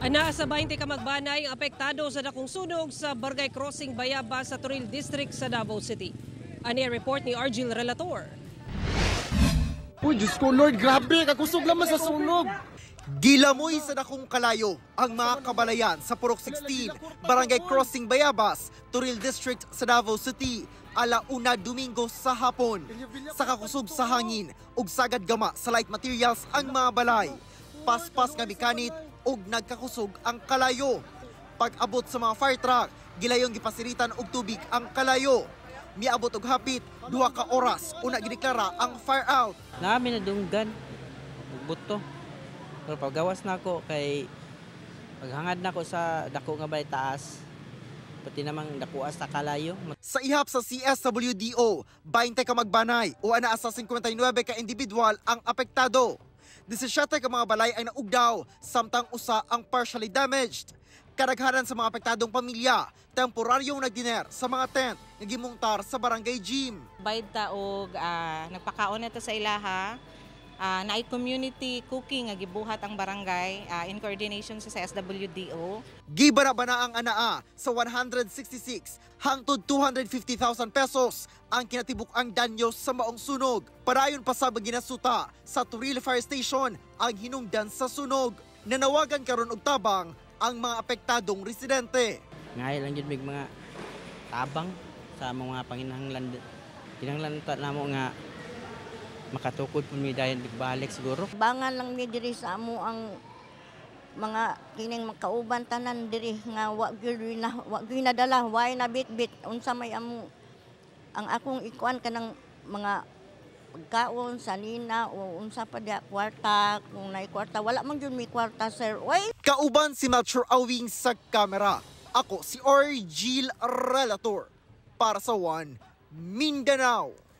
Anaa sa 20 ka magbanay ang apektado sa dakong sunog sa Barangay Crossing, Bayabas sa Toril District sa Davao City. Ani ang report ni Argil Relator. Uy, Diyos ko Lord, grabe, kakusog naman sa sunog. Gilamoy sa dakong kalayo ang mga kabalayan sa Purok 16, Barangay Crossing, Bayabas, Toril District sa Davao City, 1:00 Domingo sa hapon. Sa kakusog sa hangin ug sagad gama sa light materials ang mga balay. Paspas nga mikanit ug nagkakusog ang kalayo. Pag-abot sa mga fire truck, gilayong gipasiritan og tubig ang kalayo. Miabot og hapit 2 ka oras una gideklara ang fire out. Nami nadunggan ug buto. Pero pagawas nako kay paghangad nako sa dako nga balay taas, pati namang dakuas sa kalayo. Sa ihap sa CSWDO, 20 ka magbanay o anaa sa 59 ka individual ang apektado. 17 ka mga balay ang naugdaw, samtang usa ang partially damaged. Kadaghanan sa mga apektadong pamilya, temporaryong nagdiner sa mga tent nga gimuntar sa barangay gym. Bayad ta og nagpakaon na ta sa ilaha. Naay community cooking nga gibuhat ang barangay in coordination sa SWDO. Gibana-bana ang anaa sa 166 hangtod 250,000 pesos ang kinatibuk-ang danyo sa maong sunog. Padayon pa sa ginasuta sa Toril Fire Station ang hinungdan sa sunog. Nanawagan karon og tabang ang mga apektadong residente. Ngayo lang jud mig mga tabang sa mga panginahanglan. Kinahanglan ta namo nga makatukod pud mi dayon balik siguro. Bangan lang mi diri sa amo ang mga kining makauban tanan diri nga wa gyud na wa gyud nadala, way na bitbit unsa may amo ang akong ikuan kanang mga pagkaon sanina o unsa pa diha, kwarta kung naay kwarta. Wala man gyud mi kwarta, sir, oy. Kauban si Melchor Awing sa kamera. Ako si Orgil Relator para sa One Mindanao.